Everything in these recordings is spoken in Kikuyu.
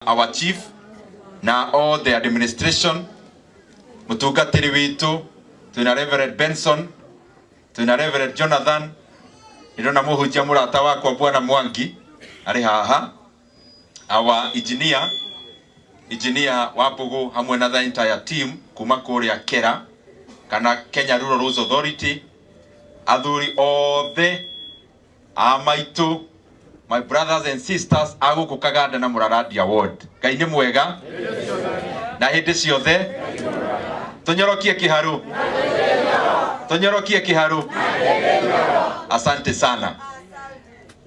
Our chief na all the administration, mutungatiri witu, twina Reverend Benson, twina Reverend Jonathan, ndĩrona mũhunjia mũrata wakwa Bwana Mwangi arĩ haha, our engineer, engineer Wambugu hamwe na the entire team kuma kũrĩa Kera kana Kenya Rural Roads Authority, athuri othe a maitũ, my brothers and sisters a gũkũ Kaganda na Mũrarandia ward. Ngai nĩ mwega na hĩndĩ ciothe. Tũnyorokie kĩharũ, tũnyorokie kĩharũ. Asante sana.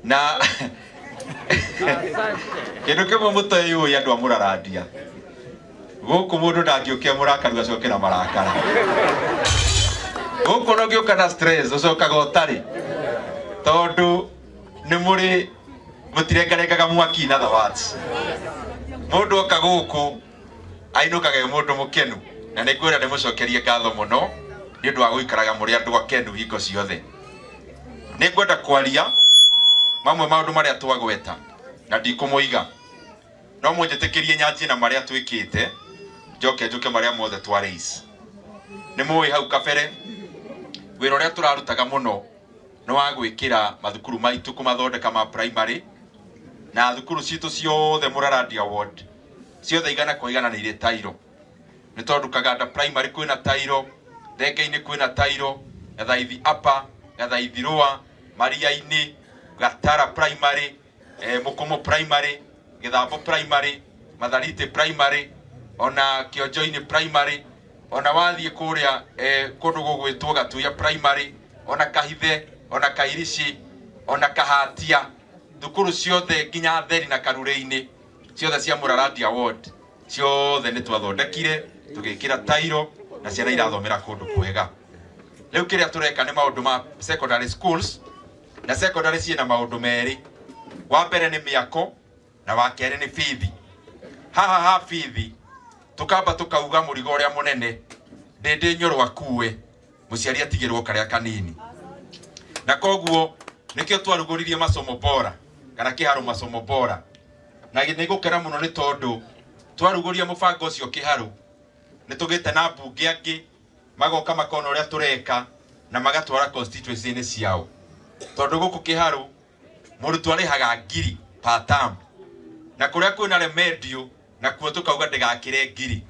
Na kĩndũ kĩmwe mũteyũĩ andũ a Mũrarandia, gũkũ mũndũ ndangĩũkia mũrakaru acoke na marakara. Gũkũ no ngĩũka na stress ũcokaga ũtarĩ, tondũ nĩ mũrĩ mũtirengarengaga mwaki na other words. Mũndũ oka gũkũ ainũkaga e mũndũ mũkenu, na nĩ ngwĩra ndĩmũcokerie ngatho mũno nĩ ũndũ wa gũikaraga mũrĩ andũ akenu hingo ciothe. Nĩ ngwenda kwaria mamwe maũndũ marĩa twagweta na ndikũmũiga, no mũnjĩtĩkĩrie nyanjie na marĩa twĩkĩte, njoke njũke marĩa mothe twa raise. Nĩ mũĩ hau kabere wĩra ũrĩa tũrarutaga mũno nĩ wa gwĩkĩra mathukuru maitũ, kũmathondeka ma primary, na thukuru citũ ciothe Mũrarandia ward ciothe 100% nĩ irĩ tairo. Nĩ tondũ Kaganda primary kwĩna tairo, Thenge-inĩ kwĩna tairo, Gathaithi upper, Gathaithi lower, Maria-inĩ, Gatara primary, Mũkũmũ primary, Gĩthambo primary, Matharite primary, ona Kĩonjo-inĩ primary, ona wathiĩ kũrĩa kũndũ gũgwĩtwo Gatuya primary, ona Kahithe, ona Kairici, ona Kahatia, thukuru ciothe nginya Theri na Karure-inĩ ciothe cia Mũrarandia ward ciothe nĩ twathondekire tũgĩkĩra tairo na ciana irathomera kũndũ kwega. Rĩu kĩrĩa tũreka nĩ maũndũ ma secondary schools, na secondary ciĩna maũndũ merĩ. Wa mbere nĩ mĩako na wa kerĩ nĩ bithi. Haha ha bithi tũkamba tũkauga mũrigo ũrĩa mũnene ndĩndĩ nyũrũ akue, mũciari atigĩrwo karĩa kanini. Na koguo nĩkĩo twarugũririe masomo bora kana kĩharo masomo bora. Na nĩ ngũkena mũno nĩ tondũ twarugũria mũbango ũcio kĩharo nĩ tũgĩte na mbunge angĩ magoka makona ũrĩa tũreka na magatwara constituency-inĩ ciao. Tondũ gũkũ kĩharo mũrutwo arĩhaga ngiri per term, na kũrĩa kwĩna remedial nakuo tũkauga ndĩgakĩre ngiri.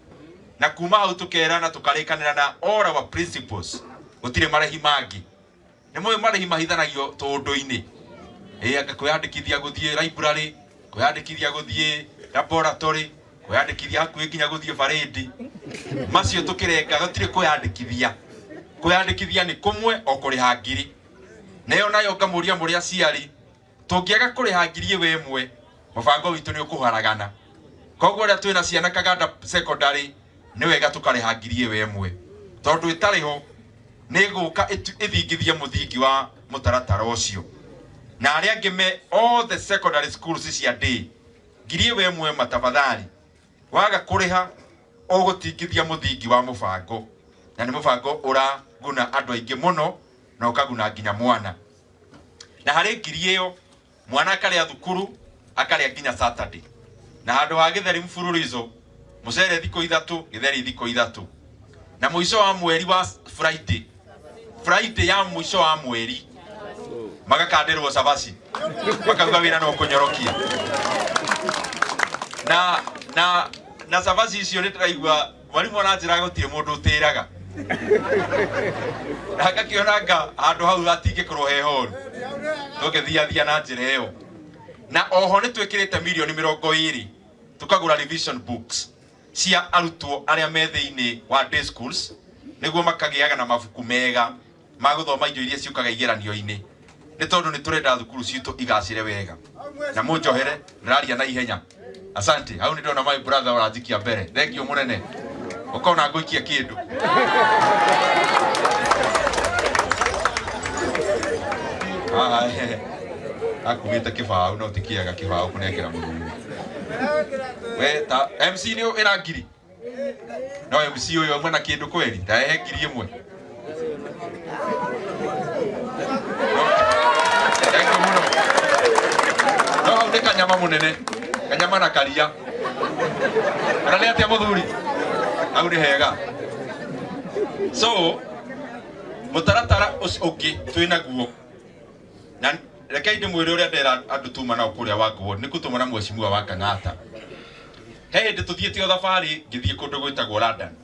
Na kuma hau tũkerana tũkarĩkanĩra na all our principles, gũtirĩ marĩhi mangĩ. Nĩ mũĩ marĩhi mahithanagio tũũndũ-inĩ, ĩ anga kwĩyandĩkithia gũthiĩ library, kwĩyandĩkithia gũthiĩ laboratory, kwĩyandĩkithia hakuhĩ nginya gũthiĩ parade. Macio tũkĩrenga gũtirĩ kwĩyandĩkithia. Kwĩyandĩkithia nĩ kũmwe o kũrĩha ngiri. Nayo nayo ngamũria mũrĩ aciari, tũngĩaga kũrĩha ngiri ĩyo ĩmwe, mũbango witũ nĩ ũkũharagana. Koguo arĩa twĩna ciana Kaganda secondary nĩ wega tũkarĩha ngiri ĩyo ĩmwe, tondũ ĩtarĩ ho nĩ ĩgũka ĩthingithie mũthingi wa mũtaratara ũcio. Na arĩa angĩ me all the secondary schools cia day, ngiri ĩyo ĩmwe matafadhali, waga kũrĩha ũgũtingithia mũthingi wa mũbango, na nĩ mũbango ũraguna andũ aingĩ mũno na ũkaguna nginya mwana. Na harĩ ngiri ĩyo mwana akarĩa thukuru, akarĩa nginya Saturday. Na handũ ha gĩtheri mfululizo, mũcere thikũ ithatũ, gĩtheri thikũ ithatũ. Na mũico wa mweri wa Friday, Friday ya mũico wa mweri magakandĩrwo cabaci, makauga wĩra no kũnyorokia. Na cabaci icio nĩ ndĩraigua mwarimũ aranjĩra gũtirĩ mũndũ ũtĩraga. Na ngakĩona nga handũ hau hatingĩkorwo he horu, tũngĩthiathia na njĩra ĩyo. Na oho nĩ twĩkĩrĩte mirioni 20 tũkagũra revision books cia arutwo arĩa me thĩinĩ wa day schools, nĩguo makagĩaga na mabuku mega ma gũthoma indo iria ciũkaga igeranio-inĩ, nĩ tondũ nĩ tũrenda thukuru citũ igacĩre wega. Na mũnjohere ndĩraria na ihenya. Asante. Hau nĩ ndona my brother ũranjikia mbere. Thank you mũnene. Ũkona ngũikia kĩndũ. Haha akugĩte kĩbaũ no ti kĩega kĩbaũ kũnengera mũthuri. We ta MC nĩ ĩna ngiri. No MC ũyũ amwe na kĩndũ kweri, ta ehe ngiri ĩmwe. Thank you mũno. No hau nĩ kanyama mũnene, kanyama na karia. Kana nĩ atĩa mũthuri? Hau nĩ hega. So mũtaratara ũcio ũngĩ twĩnaguo, na rekei ndĩmwĩre ũrĩa ndera andũ tuma nao kũrĩa Wangu nĩ kũtũma na mheshimiwa wa Kang'ata. He hĩndĩ tũthiĩte o thabarĩ ngĩthiĩ kũndũ gwĩtagwo London,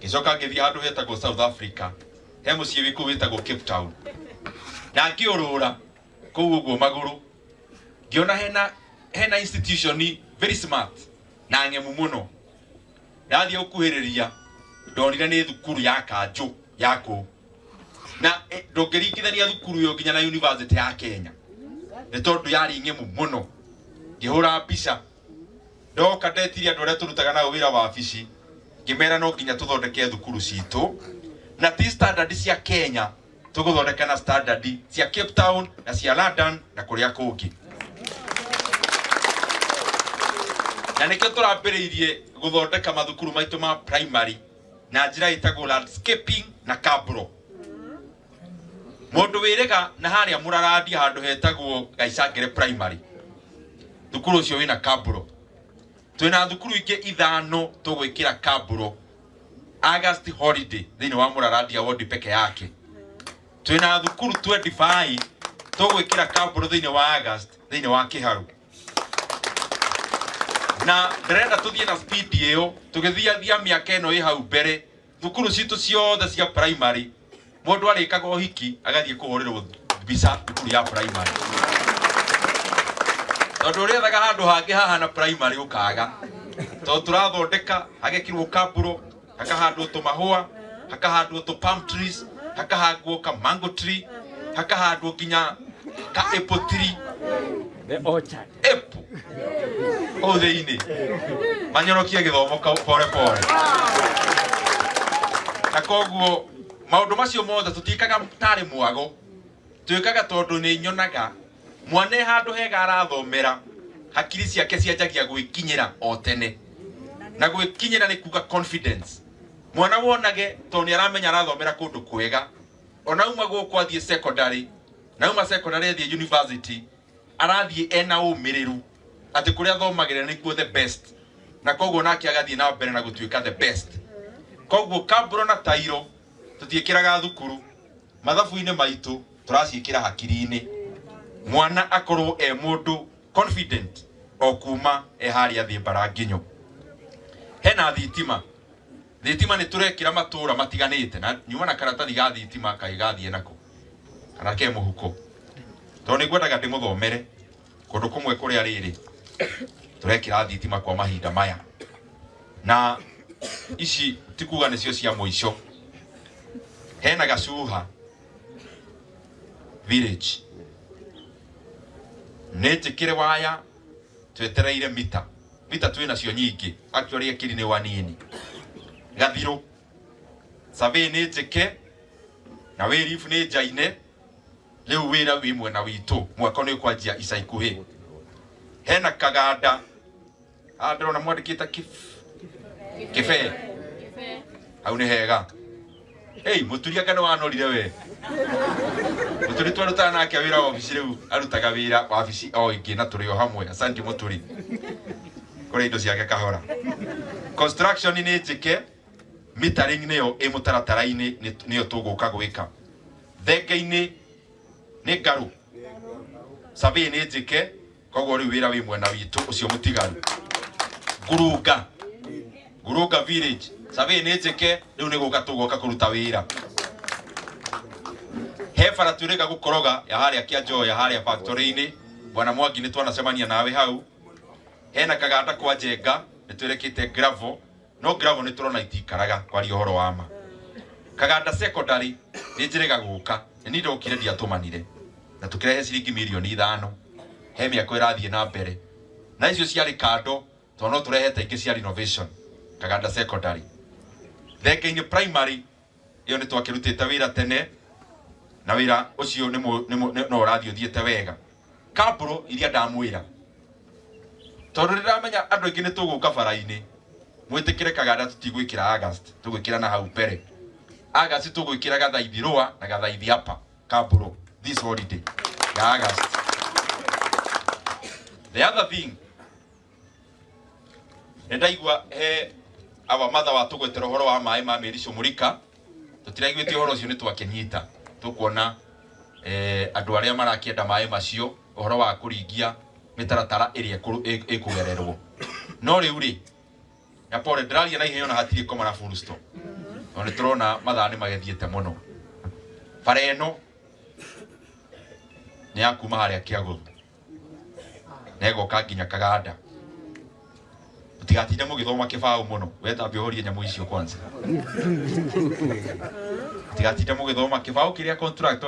ngĩcoka ngĩthiĩ handũ hetagwo South Africa, he mũciĩ wĩ kũu wĩtagwo Cape Town, na ngĩũrũra kũu ũguo magũrũ ngĩona hena institution very smart na ng'emu mũno. Ndathiĩ gũkuhĩrĩria ndonire nĩ thukuru ya kanjũ ya kũu, na ndũngĩringithania thukuru ĩyo nginya na university ya Kenya nĩ tondũ yarĩ ng'emu mũno. Ngĩhũra mbica ndoka ndetirie andũ arĩa tũrutaga nao wĩra wabici, ngĩmera no nginya tũthondeke thukuru citũ na ti standard cia Kenya, tũgũthondeka na standard cia Cape Town na cia London na kũrĩa kũngĩ. Na nĩkĩo tũrambĩrĩirie gũthondeka mathukuru maitũ ma primary na njĩra ĩtagwo landscaping na cabro. Mũndũ wĩrĩga na harĩa mũrarandia handũ hetagwo Gaicangere primary, thukuru ũcio wĩna cabro. Twĩna thukuru ingĩ 5 tũgwĩkĩra cabro August holiday thĩinĩ wa mũrarandia ward peke yake. Twĩna thukuru 25 tũgwĩkĩra cabro thĩinĩ wa August thĩinĩ wa Kĩharu. Na ndĩrenda tũthiĩ na speed ĩyo tũgĩthiathia mĩaka ĩno ĩ hau mbere, thukuru citũ ciothe cia primary mũndũ arĩkaga ũhiki agathiĩ kũhũrĩrwo mbica thukuru ya primary, tondũ ũrĩethaga handũ hangĩ haha na primary ũkaga, tondũ tũrathondeka hagekĩrwo kaburo, hakahandwo tũmahũa, hakahandwo tũ palm trees, hakahandwo ka mango tree, hakahandwo nginya ka apple tree. The orchard. Apple kũu thĩinĩ manyorokie gĩthomo pore pore. Na koguo maũndũ macio mothe tũtiĩkaga tarĩ mwago, twĩkaga tondũ nĩ nyonaga mwana e handũ hega arathomera, hakiri ciake cianjagia gwĩkinyĩra o tene, na gwĩkinyĩra nĩ kuga confidence. Mwana wonage tondũ nĩ aramenya arathomera kũndũ kwega, ona auma gũkũ athiĩ secondary, na auma secondary athiĩ university, arathiĩ ena ũmĩrĩru atĩ kũrĩa athomagĩra nĩkuo the best, na koguo nake agathiĩ na mbere na gũtuĩka the best. Koguo kaburo na tairo tũtiĩkĩraga thukuru, mathabu-inĩ maitũ tũraciĩkĩra hakiri-inĩ, mwana akorwo e mũndũ confident o kuma e harĩa thĩ mbara nginyo. Hena thitima, thitima nĩ tũrekĩra matũra matiganĩte, na nyuma na karatathi ga thitima kaĩ gathiĩ nako kana ke mũhuko, tondũ nĩ ngwendaga ndĩmũthomere kũndũ kũmwe kũrĩa rĩrĩ tũrekĩra thitima kwa mahinda maya, na ici ti kuga nĩcio cia mũico. Hena Gacuha village nĩ njĩkĩre waya, twetereire mita mita twĩnacio nyingĩ, actually ekĩri nĩ wanini. Gathirũ survey nĩ njĩke na wĩribu nĩ njaine, rĩu wĩra wĩ mwena witũ, mwaka nĩ ũkwanjia ica ikuhĩ. Hena Kaganda, haha ndĩrona mwandĩkĩte Kĩbee, hau nĩ hega. Ei, mũturi anga nĩ wanorire we. Mũturi twarutaga nake wĩra wabici, rĩu arutaga wĩra wabici o ĩngĩ na tũrĩ o hamwe. Asante mũturi, kũrĩa indo ciake kahora. Construction nĩ njĩke, metering nĩyo ĩ mũtaratara-inĩ, nĩyo tũgũka gwĩka. Thenge-inĩ nĩ ngarũ, survey nĩ njĩke, koguo rĩu wĩra wĩ mwena witũ ũcio mũtigaru. Ngurunga, Ngurunga village, survey nĩ njĩke, rĩu nĩ gũka tũgoka kũruta wĩra. He bara twĩrĩga gũkoroga ya harĩa Kĩanjoya, harĩa factory-inĩ, Bwana Mwangi nĩ twanacemania nawe hau. Hena Kaganda kwa Njenga, nĩ twĩrekĩte gravel, no gravel nĩ tũrona itikaraga kwaria ũhoro wa ma. Kaganda secondary nĩ njĩrĩga gũka, nĩ niĩ ndokire ndiatũmanire, na tũkĩrehe ciringi mirioni 5. He mĩako ĩrathiĩ na mbere, na icio ciarĩ kando tondũ no tũrehete ingĩ cia renovation. Kaganda secondary. Thenge-inĩ primary ĩyo nĩ twakĩrutĩte wĩra tene, na wĩra ũcio no ũrathiĩ ũthiĩte wega. Kaburo iria ndamwĩra, tondũ nĩndamenya andũ aingĩ nĩ tũgũka bara-inĩ, mwĩtĩkĩre Kaganda tũtigwĩkĩra August, tũgwĩkĩra na hau mbere. August tũgwĩkĩra Gathaithi Lower na Gathaithi Upper Kaburo this holiday ya August. The other thing, Nĩ ndaigua he awa matha wa tũgwetera ũhoro wa maĩ ma mĩri Mũrika, tũtiraiguĩte ũhoro ũcio, nĩ twakĩnyita tũkuona andũ arĩa marakĩenda maĩ macio ũhoro wa kũringia mĩtaratara ĩrĩa ĩkũgererwo. No rĩu rĩ, na pole, ndĩraria na ihenya ona hatirĩ koma na full stop, tondũ nĩ tũrona mathaa nĩ magethiĩte mũno. Bara ĩno nĩ ya kuma harĩa Kĩagũthu na ĩgoka nginya Kaganda. Mũtigatinde mũgĩthoma kĩbaũ mũno, wetambia ũhorie nyamũ icio kwanza. Mũtigatinde mũgĩthoma kĩbaũ kĩrĩa contractor.